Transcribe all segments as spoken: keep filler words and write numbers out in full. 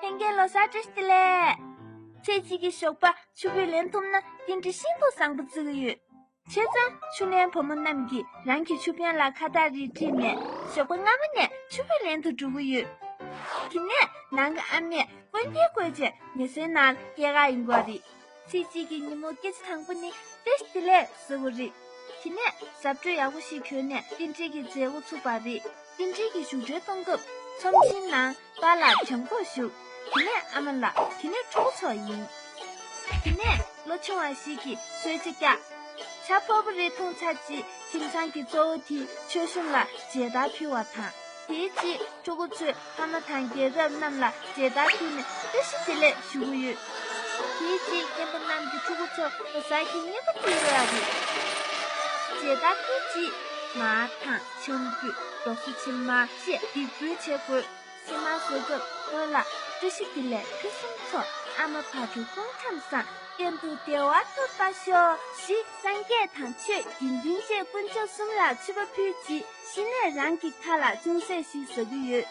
ལྷན་རྒྱས་ལོ་གསར་བཀྲ་ཤིས་བདེ་ལེགས། ཚེ་གཅིག་གི་ཞོགས་པ་ཆུ་བོས་ལེན་ཐུབ་ན་དེ་འདྲ་ཤིན་ཏུ་བཟང་པོ་བརྩི་གི་ཡོད། བྱས་ཙང་ཆུ་ལེན་བུ་མོ་རྣམས་ཀྱིས་རང་གི་ཆུ་དཔོན་ལ་ཁ་བཏགས་རིས་ཁྲིད་ནས་ཞོགས་པ་སྔ་མོ་ནས་ཆུ་བོས་ལེན་དུ་འགྲོ་གི་ཡོད། དེ་ནས་ནང་གི་ཨ་མས་སྐུ་མདུན་བསྐོལ་བྱས་ཉལ་སའི་ནང་སྐྱེལ་ག་ཡོང་གི་རེད། ཚེ་གཅིག་གི་ཉིན་མོ་སྐྱེས་ཆེན་དང་པོ་ནི་བཀྲ་ཤིས་བདེ་ལེགས་ཟེར་བ་རེད། དེ་ནས་གཟབ་སྤྲོས་ཡག་པོ་ཞིག་གྱོན་ནས་རྟེན་འབྲེལ་གྱི་མཛད་སྒོ་ཚུགས་པ་རེད། རྟེན་འབྲེལ་གྱི་བཞུགས་གྲལ་གཏོང་སྐབས་ཚོམས་ཆེན་ནང་པཱ་ལགས་བྱང་ཁོག་བཞུགས། དེ་ནས་ཨ་མ་ལགས། དེ་ནས་ཕྲུ་གུ་ཚོ་ཡིན། དེ་ནས་ལོ་ཆུང་བ་ཞིག་གིས་གསོལ་ཇ་བཀྱགས། ཇ་ཕོར་པ་རེ་འཐུང་ཚར་རྗེས་ཁྱིམ་ཚང་གི་གཙོ་བོ་དེས་ཆོས་གཞུང་ལ་མཇལ་དར་ཕུལ་བ་དང་། དེའི་རྗེས་ཕྲུ་གུ་ཚོས་ཕ་མ་དང་རྒན་རབས་རྣམས་ལ་མཇལ་དར་ཕུལ་ནས་བཀྲ་ཤིས་བདེ་ལེགས་ཞུ་གི་ཡོད། དེའི་རྗེས་རྒན་པ་རྣམས་ཀྱིས་ཕྲུ་གུ་ཚོར་ལོ་གསར་གྱི་རྔན་པ་སྤྲད་ཡོད་རེད། མཇལ་དར་ཕུལ་རྗེས་མར་ཐང་། ཆང་ཕུད། རྡོག་རྩ་ཕྱེ་མར་བཅས་སྡིགས་འབུལ་བྱེད་དགོས། ཕྱེ་མར་བཟོ་སྐབས་སྔོན་ལ་བཀྲ་ཤིས་བདེ་ལེགས། ཕུན་སུམ་ཚོགས། ཨ་མ་བག་དྲོ་སྐུ་ཁམས་བཟང་། གཏན་དུ་བདེ་བ་ཐོབ་པར་ཤོག་ཞེས་སངས་རྒྱས་དང་ཆོས་དགེ་འདུན་བཅས་དཀོན་མཆོག་གསུམ་ལ་མཆོད་པ་ཕུལ་རྗེས་གཞི་ནས་རང་གི་ཁ་ལ་ཅུང་ཟད་ཞིག་ཟ་གི་ཡོད།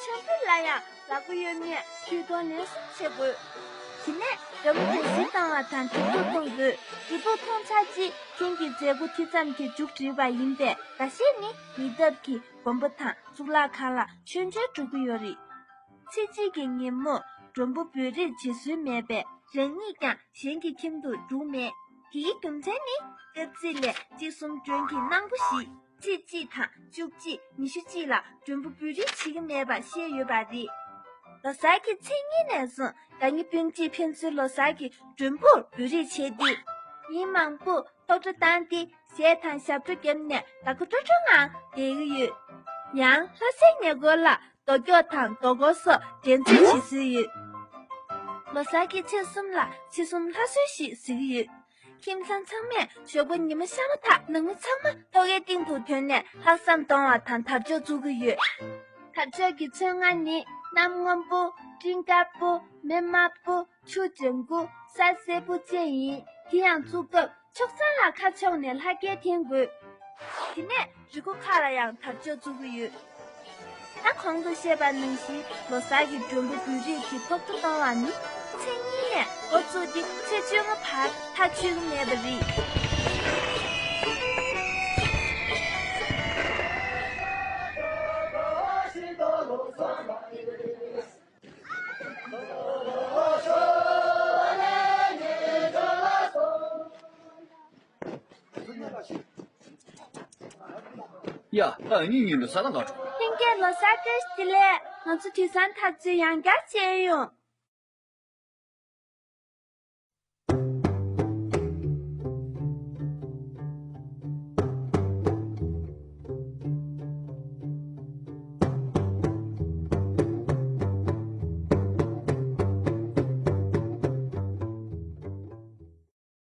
ཆང་ཕུད་ལ་ཡང་ལག་པ་གཡོན་མས་དུས་ཐུང་ལན་གསུམ་བྱེད་དགོས། དེ་ནས་འགྲམ་དུ་གཞི་བཏང་བ་དང་དུད་འགྲོ་གཏོང་དགོས། དུད་འགྲོ་གཏོང་ཚར་རྗེས་ཁྱེད་ཀྱི་མཛད་སྒོ་དེ་ཙམ་གྱིས་མཇུག་བསྒྲིལ་བ་ཡིན་པས། འགའ་ཤས་ནི་ཉེ་འདབས་ཀྱི་དགོན་པ་དང་གཙུག་ལག་ཁང་ལ་མཆོད་མཇལ་འགྲོ་གི་ཡོད་རེད། ཚེ་གཅིག་གི་ཉིན་མོར་མགྲོན་པོ་འབོད་རེས་བྱེད་སྲོལ་མེད་པས་རང་ཉིད་ཀྱང་གཞན་གྱི་ཁྱིམ་དུ་འགྲོ་མེད། དེའི་རྒྱུ་མཚན་ནི་སྐབས་གཅིག་ལས་གཅིག་གསུམ་མགྲོན་གྱི་གནང་པོ་ཞིག་ཚེས་གཅིག་དང་བཅུ་གཅིག་ཉི་ཤུ་གཅིག་ལ་མགྲོན་པོ་འབོད་རེས་བྱེད་ཀྱི་མེད་པ་ཤེས་ཡོད་པ་རེད། ལོ་གསར་གྱི་མཚན་ཉིན་ནས་བཟུང་ཟླ་ཉིན་སྤུན་མཆེད་ཕན་ཚུན་ལོ་གསར་གྱི་མགྲོན་པོར་འབོད་རེས་བྱས་ཏེ། ཉིན་མང་པོ་ཐོག་བཀྲ་བཏང་སྟེ་གཞས་དང་ཞབས་བྲོ་བརྒྱབ་ནས་ལ་ཁ་སྤྲོ་སྤྲོ་ངང་བསྡད་ཀྱི་ཡོད། ཡང་ལྷ་སའི་ཉེ་འཁོར་ལ་རྡོ་སྐྱོགས་དང་རྡོ་སྐོར་སོགས་འགྲན་རྩོད་བྱེད་སྲོལ་ཡོད། ལོ་གསར་གྱི་ཚེས་གསུམ་ལ་ཚེས་གསུམ་ལྷ་གསོལ་ཞེས་ཟེར་གྱི་ཡོད། ཁྱིམ་ཚང་ཚང་མས་ཞོགས་པ་ཉི་མ་ཤར་མ་ཐག་ནང་མི་ཚང་མ་ཐོག་ཁའི་སྟེང་དུ་ཐོན་ནས་ལྷག་བསམ་གཏོང་བ་དང་དར་ལྕོག་བཙུགས་ཀྱི་ཡོད། དར་ལྕོག་གི་ཚོན་རྔ་ནི་གནམ་སྔོན་པོ། སྤྲིན་དཀར་པོ། མེ་དམར་པོ། ཆུ་ལྗང་གུ། ས་སེར་པོ་བཅས་ཡིན། དེ་ཡང་བཙུགས་སྐབས་ཕྱོགས་མཚམས་ལ་ཁ་ཕྱོགས་ནས་ལྷ་སྐལ་འཐེན་དགོས། དེ་ནས་རི་མགོ་ཁག་ལ་ཡང་དར་ལྕོག་བཙུགས་ཀྱི་ཡོད། ད་གོང་དུ་བཤད་པ་ནང་བཞིན་ལོ་གསར་གྱི་མགྲོན་པོ་འབོད་རེས་ཀྱི་ཐོག་བཀྲ་གཏོང་བ་ནི་མཚན་ཉིན་ནས་འགོ་བཙུགས་ཏེ་ཚེས་བཅོ་ལྔ་བར་མཐའ་ཆོད་ཀྱི་མེད་པ་རེད། ཡ། ཨ་ནི་ཉིན་ལ་ས་ལ་ང་འགྲོ། ལྷན་རྒྱས་ལོ་གསར་བཀྲ་ཤིས་བདེ་ལེགས། ང་ཚོ་དུས་སང་ཐག་ཚོད་ཡང་བསྐྱར་མཇལ་ཡོང་།